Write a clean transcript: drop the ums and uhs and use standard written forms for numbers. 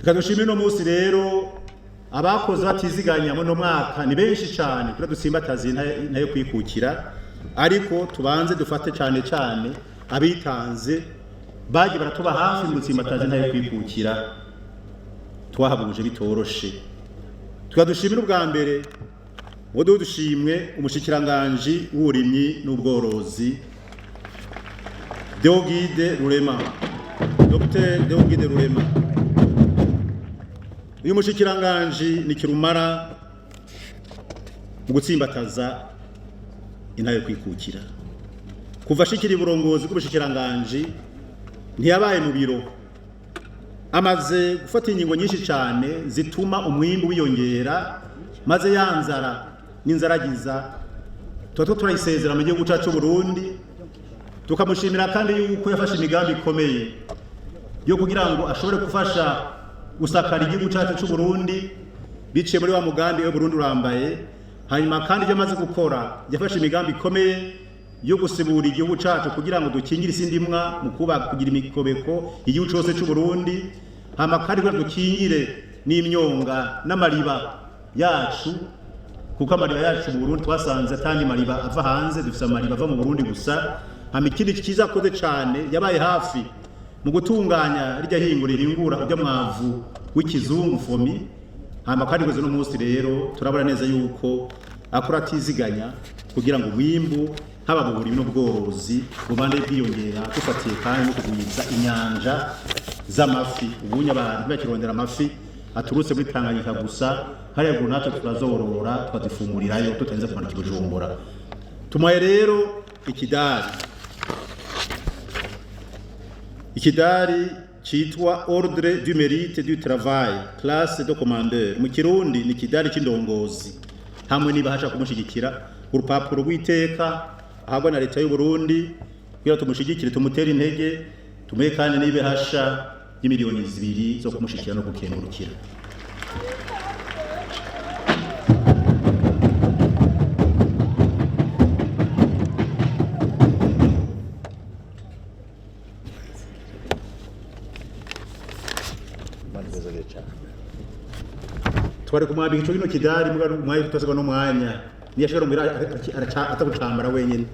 Reka dushime uno munsi rero abakoze batiziganya muri uno mwaka ni benshi cyane kugira dusimbataze intahe yo kwikukira, ariko tubanze dufate cyane cyane abitanze bagiye baratuba hafi mu gutsimbataza intahe yo kwikukira twahabuje bitoroshe. Tukadushimira ubwa mbere ngo dushimwe umushikiranganji w'uburimyi n'ubworozi Deogide Rurema, Dr Deogide Rurema. Uyu mushikiranganji ni kirumara mu gutsimbataza intahe yo kwikukira. Kuva ashikira uburongozi bw'ubushikiranganji ntiyabaye mu biro, amaze gufata ingingo nyinshi cyane zituma umwimbu wiyongera, maze yanzara n'inzaragiza tuba turayisezera mu gihugu cyacu Burundi. Tukamushimira kandi yuko yafashe imigambi ikomeye yo kugira ngo ashobore gufasha gusakara igihugu cyacu cy'u Burundi biciye muri wa mugambi we Burundi urambaye. Hanyuma kandi ibyo amaze gukora, yafashe imigambi ikomeye yo gusibura igihugu cyacu kugira ngo dukingire isi ndimwa mu kubaka kugira imikobeko igihugu cyose cy'u Burundi, hama kandi kugira dukingire n'imyonga n'amariba yacu, kuko amariba yacu mu Burundi twasanze atandi mariba ava hanze, dufite amariba ava mu Burundi gusa. Hama ikindi cyiza akoze cyane, yabaye hafi mu gutunganya rirya hingo rihingura urya mwavu w'ikizungu FOMI. Hama kandi kugeza uno munsi rero turabona neza yuko akora atiziganya kugira ngo umwimbu haba mu burimyi n'ubworozi bubande bwiyongera, dufatiye kandi no kugwiza inyanja z'amafi. Ubunye abantu bakirondera amafi aturutse muri Tanganyika gusa, hariya ruguru natwe turazorora tukazifungurirayo tutarinze kumanuka i Bujumbura. Tumuhaye rero ikidari citwa Ordre du Mérite du Travail, classe de commandeur, mu Kirundi ni ikidari c'indongozi, hamwe n'ibahasha kumushigikira, urupapuro rw'iteka ahabwa na leta y'u Burundi kugira tumushigikire, tumutere intege, tumuhe kandi n'ibahasha y'imiliyoni 2 zo kumushigikira no gukengurukira. Twari kumwambika ico kino kidari muga umwanya tutasiga n'umwanya niyashobora muhira atagucambara wenyine.